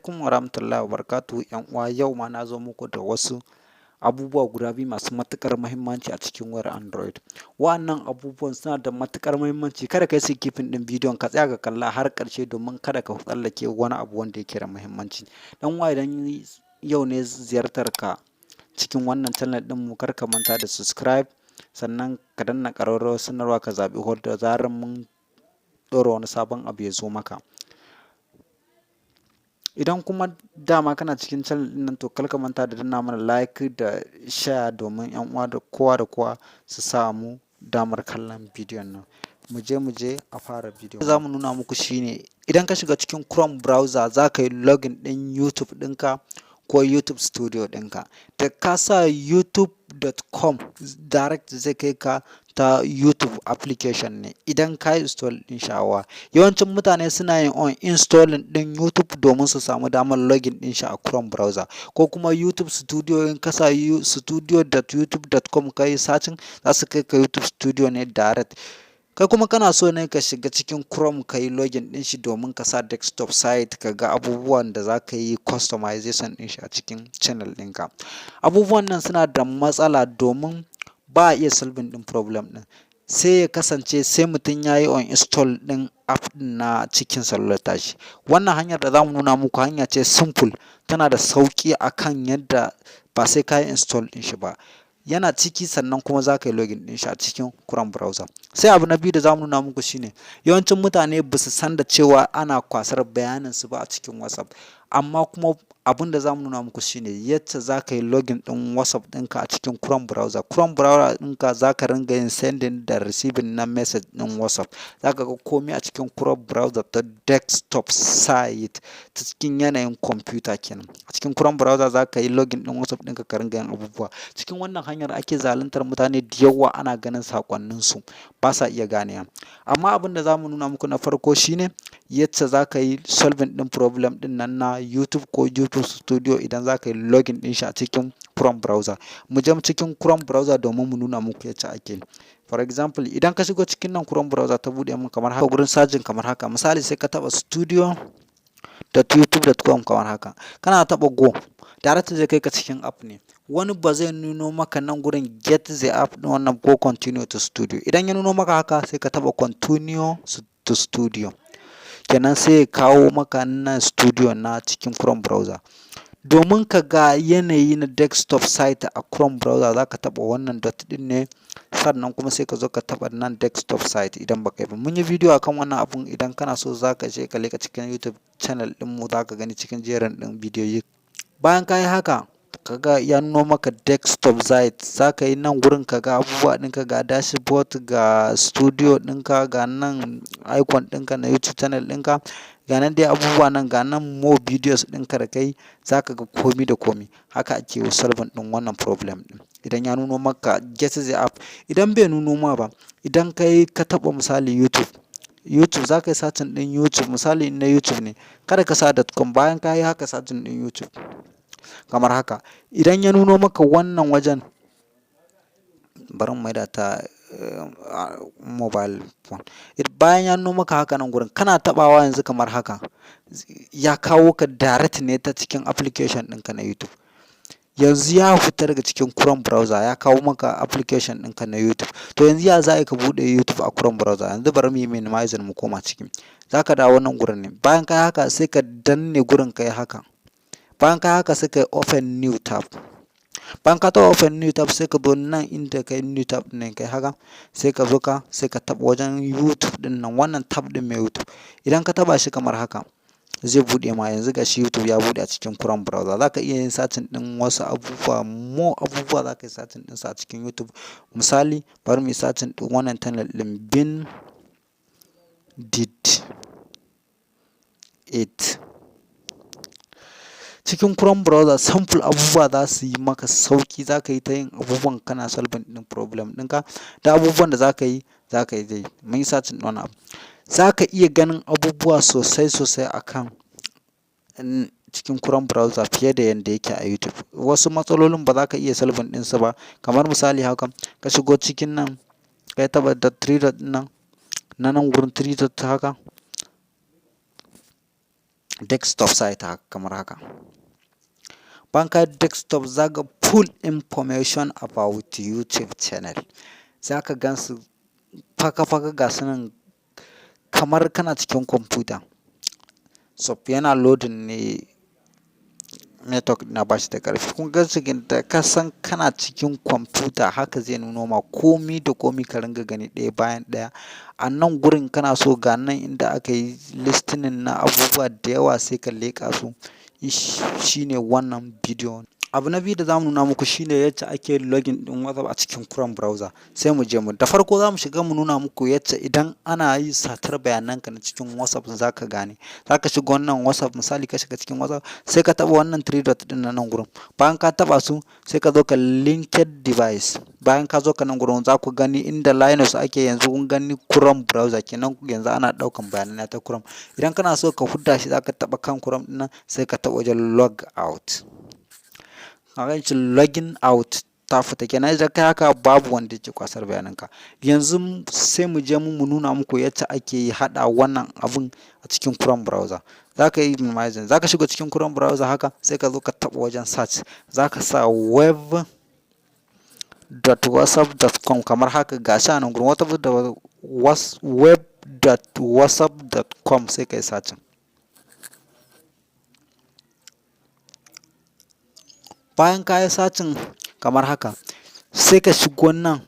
Alaikum warahmatullahi wabarakatuh. 'Yan uwa, yau ma na zo muku da wasu abubuwa guda biyu masu matuƙar muhimmanci a cikin wayar Android. Wa'annan abubuwan suna da matuƙar muhimmanci. Kada ka yi skipping ɗin bidiyon, ka tsaya ka kalla har ƙarshe domin kada ka tsallake wani abu wanda yake da muhimmanci. Dan uwa, idan yau ne ziyartar ka cikin wannan channel ɗinmu, kar ka manta da subscribe, sannan ka danna ƙararrawar sanarwa, ka zaɓi all, da zarar mun ɗora wani sabon abu ya zo maka. Idan kuma dama kana cikin channel ɗin nan, to kar ka manta da danna mana like da share domin 'yan uwa da kowa da kowa su samu damar kallon bidiyon nan. Mu je, mu je a fara bidiyon. Za mu nuna muku shine idan ka shiga cikin Chrome browser, za ka yi login ɗin YouTube ɗinka ko YouTube Studio ɗinka. Da ka sa youtube.com, direct zai kai ka ta YouTube application ne idan ka yi install ɗin shi a waya. Yawancin mutane suna yin uninstalling ɗin YouTube domin su samu damar login ɗin shi a Chrome browser ko kuma YouTube Studio. In ka sa studio.youtube.com ka yi searching, za su kai ka YouTube Studio ne direct. Kai kuma kana so ne ka shiga cikin Chrome ka yi login ɗin shi domin ka sa desktop site, ka ga abubuwan da za ka yi customization ɗin shi a cikin channel ɗinka. Abubuwan nan suna da matsala domin ba a iya solving ɗin problem ɗin. Sai ya kasance sai mutum ya yi uninstall ɗin app ɗin na cikin salular tashi. Wannan hanyar da za mu nuna muku hanya ce simple, tana da sauƙi akan yadda ba sai ka yi install ɗin shi ba. Yana ciki, sannan kuma za ka yi login ɗin shi a cikin Chrome browser. Sai abu na biyu da za mu nuna muku shine yawancin mutane ba su san da cewa ana kwasar bayanin su ba a cikin WhatsApp. Amma kuma abin da za mu nuna muku shine yacce za ka yi login ɗin WhatsApp ɗinka a cikin Chrome browser. Chrome browser ɗinka za ka ringa yin sending da receiving na message ɗin WhatsApp. Za ka ga komai a cikin Chrome browser ta desktop site, ta cikin yanayin kwamfuta kenan. A cikin Chrome browser za ka yi login ɗin WhatsApp ɗinka, ka ringa yin abubuwa. Cikin wannan hanyar ake zaluntar mutane da yawa, ana ganin saƙonninsu ba sa iya ganewa. Amma abin da za mu nuna muku na farko shine yacce za ka yi solving ɗin problem ɗin nan na YouTube ko YouTube Studio idan za ka yi login ɗin shi a cikin Chrome browser. Mu je cikin Chrome browser domin mu nuna muku yacce ake. For example, idan ka shigo cikin nan Chrome browser, ta buɗe mun kamar haka, gurin searching kamar haka. Misali, sai ka taɓa studio.youtube.com kamar haka. Kana taɓa go, direct zai kai ka cikin app ne. Wani ba zai nuno maka nan gurin get the app ɗin wannan ko continue to studio. Idan ya nuno maka haka, sai ka taɓa continue to studio. Kenan sai ya kawo maka nan studio na cikin Chrome browser. Domin ka ga yanayi na desktop site a Chrome browser, za ka taɓa wannan dot ɗin ne, sannan kuma sai ka zo ka taɓa nan desktop site idan ba ka yi ba. Mun yi bidiyo akan wannan abun. Idan kana so, za ka je ka leƙa cikin YouTube channel ɗinmu, za ka gani cikin jerin ɗin bidiyoyi. Bayan ka yi haka, ka ga ya nuno maka desktop site, za ka yi nan gurin ka ga abubuwa ɗinka, ga dashboard, ga studio ɗinka, ga nan icon ɗinka na YouTube channel ɗinka, ga nan dai abubuwa nan, ga nan more videos ɗinka da kai, za ka ga komi da komi. Haka ake solving ɗin wannan problem ɗin. Idan ya nuno maka get the app, idan bai nuno ma ba, idan ka yi ka taɓa misali YouTube, YouTube za ka yi searching ɗin YouTube, misali na YouTube ne, kada ka sa .com. Bayan ka yi haka, searching ɗin YouTube kamar haka. Idan ya nuno maka wannan wajen, bari mu maida ta mobile phone. Bayan ya nuno maka haka nan gurin, kana taɓawa yanzu kamar haka, ya kawo ka direct ne ta cikin application ɗinka na YouTube. Yanzu ya fita daga cikin Chrome browser, ya kawo maka application ɗinka na YouTube. To, yanzu ya za a yi ka buɗe YouTube a Chrome browser? Yanzu bari mu yi minimizing, mu koma ciki. Za ka dawo nan gurin ne. Bayan ka yi haka, sai ka danne gurin, ka yi haka. Bayan ka yi haka, sai ka yi open new tab. Bayan ka taɓa open new tab, sai ka zo nan inda ka yi new tab ɗin nan, ka yi haka, sai ka zo ka sai ka taɓa wajen YouTube ɗin nan, wannan tab ɗin mai YouTube. Idan ka taɓa shi kamar haka, zai buɗe ma. Yanzu ga shi YouTube ya buɗe a cikin Chrome browser. Za ka iya yin searching ɗin wasu abubuwa, more abubuwa za ka yi searching ɗinsu a cikin YouTube. Misali, bari mu yi searching ɗin wannan channel ɗin, Bin Did It. Cikin Chrome browser, simple, abubuwa za su yi maka sauƙi. Za ka yi ta yin abubuwan, kana solving ɗin problem ɗinka da abubuwan da za ka yi, za ka yi dai. Mun yi searching ɗin wannan abu. Za ka iya ganin abubuwa sosai sosai a kan cikin Chrome browser fiye da yanda yake a YouTube. Wasu matsalolin ba za ka iya solving ɗinsu ba. Kamar misali haka, ka shigo cikin nan, ka taɓa dot three dot ɗin nan, na nan gurin three dot haka. Desktop site kamar haka. Bayan ka yi desktop, za ka full information about YouTube channel. Za ka gan su faka-faka, ga su nan kamar kana cikin kwamfuta. So yana loading ne, network na ba shi da ƙarfi. Kun gan su da ka san kana cikin kwamfuta, haka zai nuno ma komi da komi, ka ringa gani ɗaya bayan ɗaya. A nan gurin kana so, ga nan inda aka yi listing na abubuwa da yawa, sai ka leƙa su. Shine wannan bidiyon. Abu na biyu da za mu nuna muku shine yacce ake login ɗin WhatsApp a cikin Chrome browser. Sai mu je mu. Da farko za mu shiga mu nuna muku yacce idan ana yi satar bayananka na cikin WhatsApp za ka gane. Za ka shiga wannan WhatsApp, misali ka shiga cikin WhatsApp, sai ka taɓa wannan three dot ɗin na nan gurin. Bayan ka taɓa su, sai ka zo ka linked device. Bayan ka zo ka nan gurin, za ku gani inda Linux ake yanzu. Kun gani, Chrome browser kenan, yanzu ana ɗaukan bayanai ta Chrome. Idan kana so ka hudda shi, za ka taɓa kan Chrome ɗin nan, sai ka taɓa wajen log out. Ka shi login out, ta fita kenan. Idan kai haka, babu wanda yake kwasar bayananka. Yanzu sai mu je mu nuna muku yacce ake haɗa wannan abun a cikin Chrome browser. Za ka yi minimizing, za ka shiga cikin Chrome browser haka, sai ka zo ka taɓa wajen search. Za ka sa web.whatsapp.com kamar haka, ga shi a nan gurin, web.whatsapp.com, sai ka yi searching. Bayan ka yi searching kamar haka, sai ka shigo nan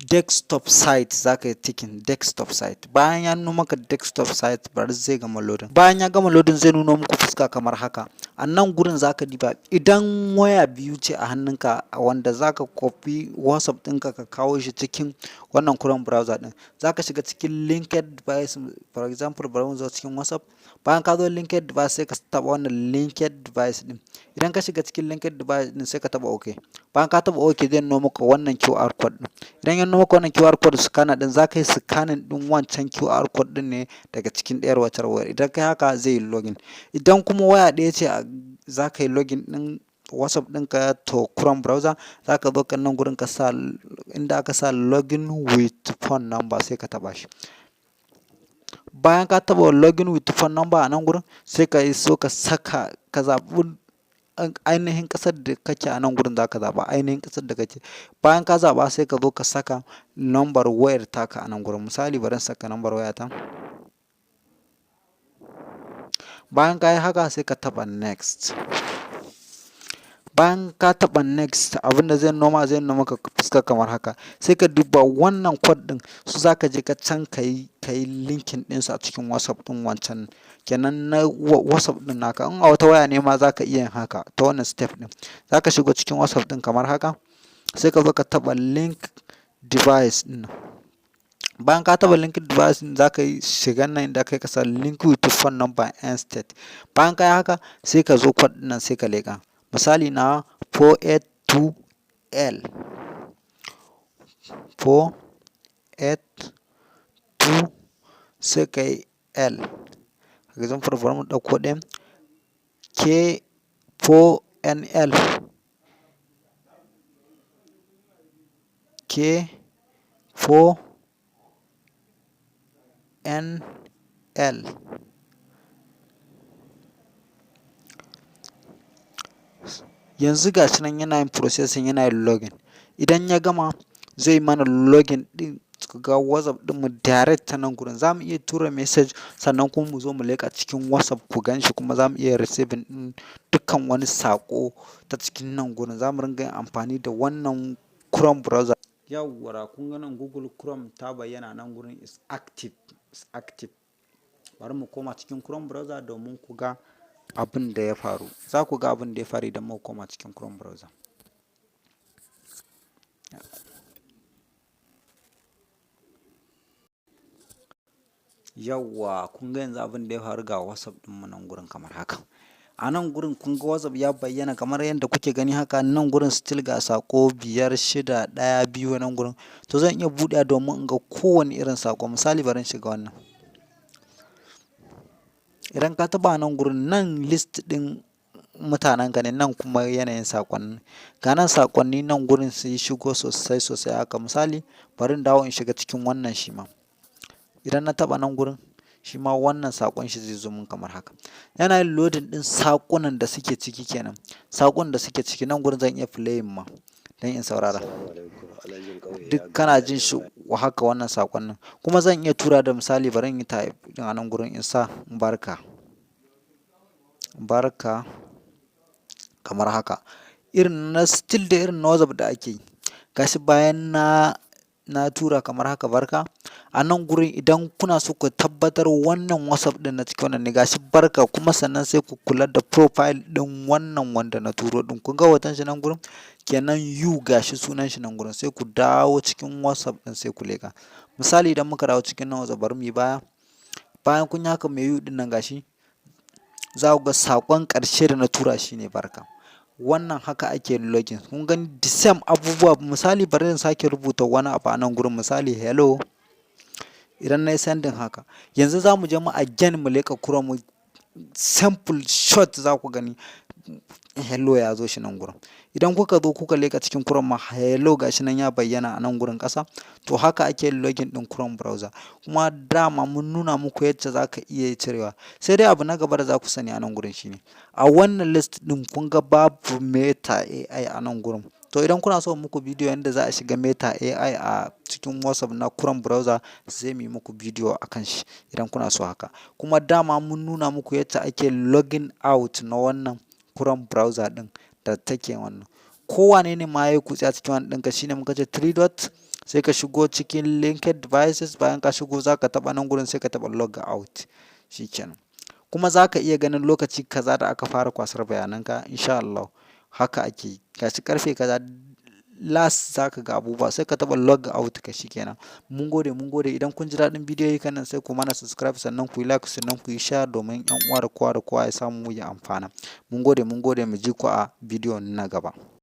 desktop site, za ka yi ticking desktop site. Bayan ya nuno maka desktop site, bari zai gama loading. Bayan ya gama loading, zai nuno muku fuska kamar haka. A nan gurin za ka diba idan waya biyu ce a hannunka wanda za ka copy WhatsApp ɗinka ka kawo shi cikin wannan Chrome browser ɗin. Za ka shiga cikin linked device, for example, bari mu zo cikin WhatsApp. Bayan ka zo linked device, sai ka taɓa wannan linked device ɗin. Idan ka shiga cikin linked device ɗin, sai ka taɓa OK. Bayan ka taɓa OK, zai nuno maka wannan QR code ɗin. Idan ya nuno maka wannan QR code scanner ɗin, za ka yi scanning ɗin wancan QR code ɗin ne daga cikin ɗayar waccar wayar. Idan ka yi haka, zai yi login. Idan kuma waya ɗaya ce za ka yi login ɗin WhatsApp ɗinka to Chrome browser, za ka zo kan nan gurin, ka sa inda aka sa login with phone number, sai ka taɓa shi. Bayan ka taɓa login with phone number a nan gurin, sai ka yi so ka saka, ka zaɓi ainihin ƙasar da kake. A nan gurin za ka zaɓa ainihin ƙasar da kake. Bayan ka zaɓa, sai ka zo ka saka number wayar taka a nan gurin. Misali, bari in saka number wayata. Bayan ka yi haka, sai ka taɓa next. Bayan ka taɓa next, abin da zai nuno ma, zai nuno maka fuska kamar haka. Sai ka duba wannan code ɗin, su za ka je ka can ka yi linking ɗinsu a cikin WhatsApp ɗin wancan kenan na WhatsApp ɗin naka. In a wata waya ne ma, za ka iya yin haka ta wannan step ɗin. Za ka shigo cikin WhatsApp ɗin kamar haka, sai ka zo ka taɓa link device ɗin nan. Bayan ka taɓa link device ɗin, za ka yi shiga nan inda kai ka sa link with phone number instead. Bayan ka yi haka, sai ka zo code ɗin nan, sai ka leƙa. Misali, na 482L, 482, sai ka yi L. For example, bari mu ɗauko ɗayan, K4NL, K4NL. Yanzu ga shi nan yana yin processing, yana yin login. Idan ya gama, zai mana login ɗin ga WhatsApp ɗinmu direct ta nan gurin. Za mu iya tura message, sannan kuma mu zo mu leƙa cikin WhatsApp ku gan shi, kuma za mu iya receiving ɗin dukkan wani saƙo ta cikin nan gurin. Za mu ringa yin amfani da wannan Chrome browser. Yawwa, kun ga nan Google Chrome ta bayyana nan gurin, is active, is active. Bari mu koma cikin Chrome browser domin ku ga abin da ya faru. Za ku ga abin da ya faru idan muka koma cikin Chrome browser. Yawwa, kun ga yanzu abin da ya faru, ga WhatsApp ɗinmu nan gurin kamar haka. A nan gurin kun ga WhatsApp ya bayyana kamar yadda kuke gani haka. Nan gurin still ga saƙo 5, 6, 1, 2 nan gurin. To zan iya buɗewa domin in ga kowane irin saƙo. Misali, bari in shiga wannan. Idan ka taɓa nan gurin, nan list ɗin mutanen ka ne, nan kuma yanayin saƙonni. Ga nan saƙonni nan gurin sun shigo sosai sosai haka. Misali, bari in dawo in shiga cikin wannan shi ma. Idan na taɓa nan gurin, Shi ma wannan saƙon shi zai zo mun kamar haka. Yana yin loading ɗin saƙunan da suke ciki kenan. Saƙon da suke ciki nan gurin, zan iya playing ma don in saurara. Duk kana jin shi haka wannan saƙon nan. Kuma zan iya tura da, misali, bari in yi type a nan gurin, in sa "barka". Barka kamar haka. Irin na still da irin na WhatsApp da ake yi. Gashi bayan na tura kamar haka, "barka". A nan gurin, idan kuna so ku tabbatar wannan WhatsApp ɗin na cikin wannan ne, gashi "barka". Kuma sannan sai ku kula da profile ɗin wannan wanda na turo ɗin. Kun ga hoton shi nan gurin? Kenan you, gashi sunan shi nan gurin. Sai ku dawo cikin WhatsApp ɗin, sai ku leƙa. Misali, idan muka dawo cikin nan WhatsApp, bari mu yi baya. Bayan kun yi haka, mai you ɗin nan, gashi za ku ga saƙon ƙarshe da na tura shi ne "barka". Wannan haka ake login. Kun gani, the same abubuwa. Misali, bari in sake rubuta wani abu a nan gurin, misali "hello". Idan na yi sending haka, yanzu za mu je mu again mu leƙa Chrome, simple short, za ku gani "hello" ya zo shi nan gurin. Idan kuka zo kuka leƙa cikin Chrome ma, "hello" gashi nan ya bayyana a nan gurin ƙasa. To, haka ake login ɗin Chrome browser. Kuma dama mun nuna muku yacce za ka iya cirewa. Sai dai abu na gaba da za ku sani a nan gurin shine, a wannan list ɗin kun ga babu Meta AI a nan gurin. To, idan kuna so muku bidiyo yanda za a shiga Meta AI a cikin WhatsApp na Chrome browser, sai mu yi muku bidiyo a kan shi idan kuna so haka. Kuma dama mun nuna muku yacce ake logging out na wannan Chrome browser ɗin da take wannan. Ko wane ne ma ya yi kutse a cikin wannan ɗinka, shine muka ce three dot, sai ka shigo cikin linked devices. Bayan ka shigo, za ka taɓa nan gurin, sai ka taɓa log out. Shi kenan. Kuma za ka iya ganin lokaci kaza da aka fara kwasar bayanan ka, in sha Allah. Haka ake yi. Gashi ƙarfe kaza last, za ka ga abubuwa, sai ka taɓa log out ka, shi kenan. Mun gode, mun gode. Idan kun ji daɗin bidiyoyi nan, sai ku mana subscribe, sannan ku yi like, sannan ku yi share, domin 'yan uwa da kowa da kowa ya samu ya amfana. Mun gode, mun gode. Mu ji ku a bidiyo na gaba.